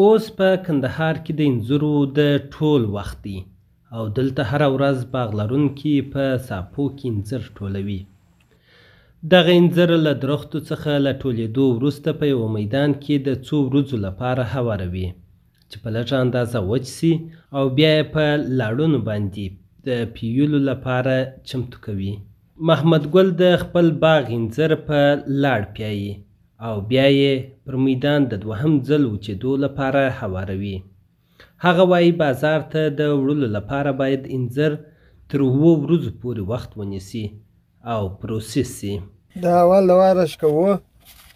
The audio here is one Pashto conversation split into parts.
اوس په کندهار کې د انځرو د ټول وخت دی او دلته هره ورځ باغ لرونکي په ساپو کې انځر ټولوي. دغه انځر له درختو څخه له ټولېدو وروسته په یوه میدان کې د څو ورځو لپاره هواروي چې په لږه اندازه وچ سي او بیا یې په لاړونو باندې د پیلو لپاره چمتو کوي. محمد ګل د خپل باغ انځر په لاړ پیایي او بیا یې پر میدان د دوهم ځل وچېدو لپاره هواروي. هغه وایي بازار ته د وړلو لپاره باید انځر تر 7 ورځو پورې وخت ونیسي او پروسس سي. دا اول د واره شکوو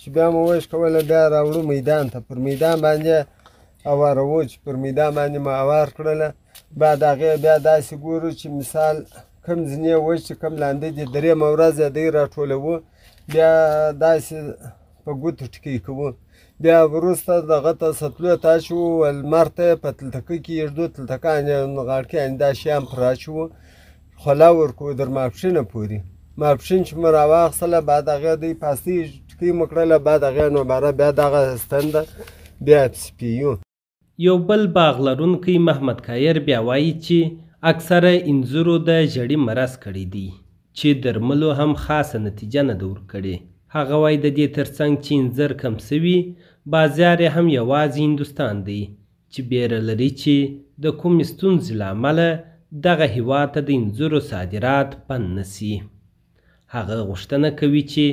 چې بیا مو وشکوله، بیا راوړو میدان ته، پر میدان باندې اواروو، چې پر میدان باندې مو اوار کړله. بعد هغې بیا داسې ګورو چې مثال کم ځینې وچ چې کم لاندې دي، درېیمه ورځ یې دی راټولوو، بیا داسې په ګوتو ټکی کوو. بیا وروسته دغه ته سطلو ته اچوو، لمر ته یې په تلتکۍ کې ایږدو، تلتکان یې غاړکیانې دا شیان پر اچوو، خوله ورکوو در ماپښینه پورې. ماپښین چې مو راواخیستله، بعد هغې دی پاستۍ ټکی مو کړله، بعد هغې نوباره بیا دغه ستن ده بیا پسې پیو. یو بل باغ لرونکی محمد کایر بیا وایي چې اکثره انځرو د ژړي مرض کړی دی چې درملو هم خاصه نتیجه نه ده ورکړې. هغه وایي د دې ترڅنګ چې انځر کم سوي، بازار یې هم یوازې هندوستان دی چې بیره لري چې د کومې ستونزې له امله دغه هیواد ته د انځرو صادرات بند نه سي. هغه غوښتنه کوي چې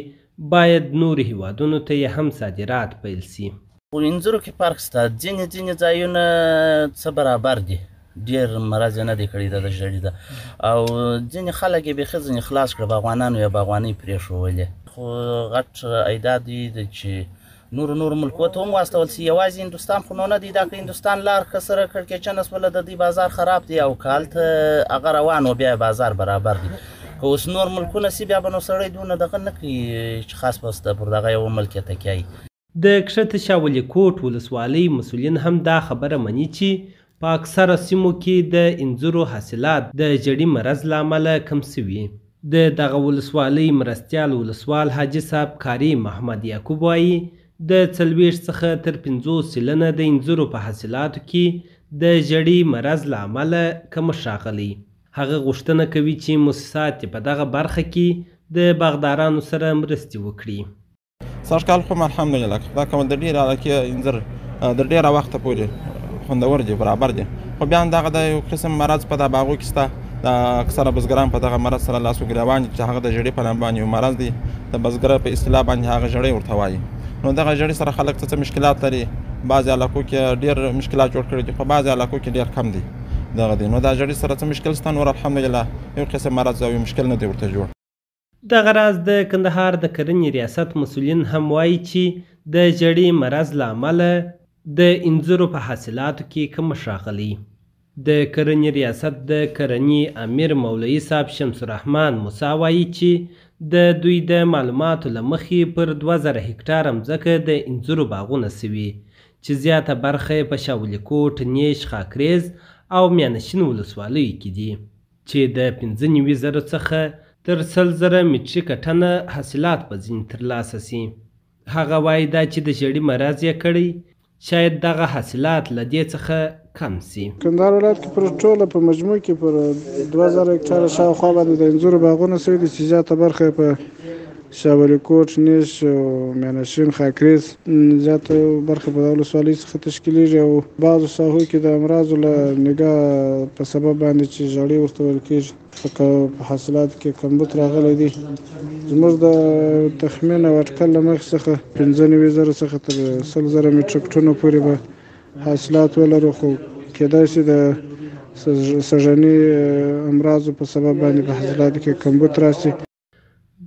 باید نورو هیوادونو ته یې هم صادرات پیل سي. خو انځرو کې فرق شته، ځینې ځینې ځایونه څه برابر دي، ډېر مرض یې نه دی کړی د ژړي ده، او ځینې خلک یې بیخي ځینې خلاص کړه، باغوانانو یې باغوانۍ پرېښوولې. خو غټ ایدا دی چې نورو نورو ملکو ته هم واستول سي، یوازې هندوستان خو نو نه دی. دا که هندوستان لار ښه سره کړکېچنه سوله، د دوی بازار خراب دی او که هلته هغه روان و بیا بازار برابر دی. که اوس نور ملکونه سي بیا به نو سړی دونه دغه نه کوي چې خاص به پر دغه یوه ملک یې تکیه وي. د کښته شاولي کوټ ولسوالۍ مسؤلین هم دا خبره مني چې په اکثره سیمو کې د انځرو حاصلات د ژړي مرض له امله کم سوي. د دغه ولسوالۍ مرستیال ولسوال حاجي صاحب قاري محمد یعقوب وایي د 40 څخه تر 50% د انځرو په حاصلاتو کې د ژړي مرض له امله کمښت راغلی. هغه غوښتنه کوي چې موسسات په دغه برخه کې د باغدارانو سره مرستې وکړي. سږ کال خو الحمدلله خدای کوم د ډېرې علاقې انځر د ډېره وخته پورې خوندور دي، برابر دي، خو بیا هم دغه د یو قسم مرض په دا باغو کې شته. د اکثره بزګران په دغه مرض سره لاس و ګرېوان دي چې هغه د ژړي په نام باندې یو مرض دی، د بزګر په اصطلاح باندې هغه ژړی ورته وایي. نو دغه ژړي سره خلک څه څه مشکلات لري، بعضې علاقو کې ډېر مشکلات جوړ کړي دي، خو بعضې علاقو کې ډېر کم دي دغه دی. نو دا ژړي سره څه مشکل شته، نور الحمدلله یو قسم مرض او یو مشکل نه دی ورته جوړ. دغه راز د کندهار د کرنې ریاست مسؤلین هم وایي چې د ژړي مرض له امله د انځرو په حاصلاتو کې کمښت راغلی. د کرنې ریاست د کرنې امیر مولوي صاحب شمس الرحمن موسی وایي چې د دوی د معلوماتو له مخې پر 2000 هکټاره مځکه د انځرو باغونه سوي چې زیاته برخه یې په شاولي کوټ، نیش، خاکریز او میانشین ولسوالیو کې دي چې د 95,000 څخه تر 100,000 مټریکه ټنه حاصلات به ځینې ترلاسه سي. هغه وایي دا چې د ژړي مرض یې کړی، شاید دغه حاصلات له دې څخه کم سي. کندهار ولایت کې پر ټوله په مجموع کې پر 2000 هکټاره شاوخوا باندې د انځرو باغونه سوي دي چې زیاته برخه یې په شاولي کوټ، نیش او میانشین، خاکریز زیاته برخه په ولسوالۍ څخه تشکیلیږي او بعضو ساحو کې د امراضو له نګاه په سبب باندې چې ژړۍ ورته ویل کېږي په حاصلاتو کې کمبود راغلی دی. زموږ د تخمین او اټکل له مخې څخه 95,000 څخه تر 100,000 مټریک ټنو پورې به حاصلات ولرو، خو کېدای شي د سږني امراضو په سبب باندې په حاصلاتو کې کمبود راشي.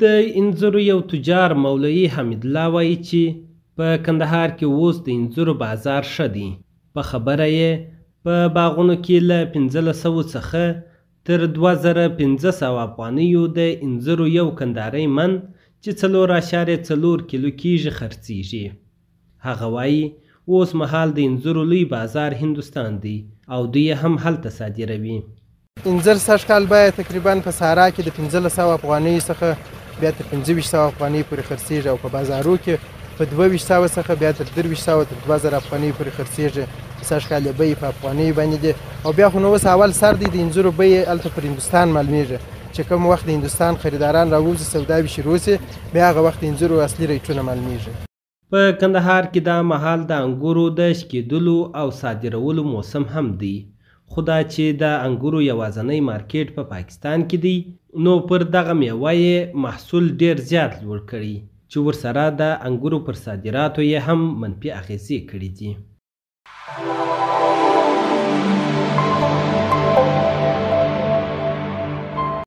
د انځرو یو تجار مولوي حمیدالله وایي چې په کندهار کې اوس د انځرو بازار ښه دی. په خبره یې په باغونو کې له 1500 څخه تر 2500 افغانیو د انځرو یو کندهاری من چې 4.4 کیلو کېږي خرڅېږي. هغه وایي اوس مهال د انځرو لوی بازار هندوستان دی او دوی یې هم هلته صادروي. انځر سږ کال بیه تقریبا په سارا کې د 1500 افغانیو څخه بیا تر 2500 افغانۍ پورې خرڅېږي او په بازارو کې په 2200 څخه بیا تر 2300، تر 2000 افغانیو پورې خرڅېږي. سږ کال یې بیې په افغانیو باندې دي. او بیا خو نو اوس اول سر دی، د انځرو بیې هلته پر هندوستان معلومیږي، چې کوم وخت د هندوستان خریداران راووځي، سودا وي شروع شي، بیا هغه وخت د انځرو اصلي ریټونه معلومیږي. په کندهار کې دا مهال د انګورو د شکېدلو او صادرولو موسم هم دی، خو دا چې د انګورو یوازنی مارکیټ په پاکستان کې دی، نو پر دغه میوه یې محصول ډېر زیات لوړ کړی، چې ورسره د انګورو پر صادراتو یې هم منفي اغېزې کړې دي.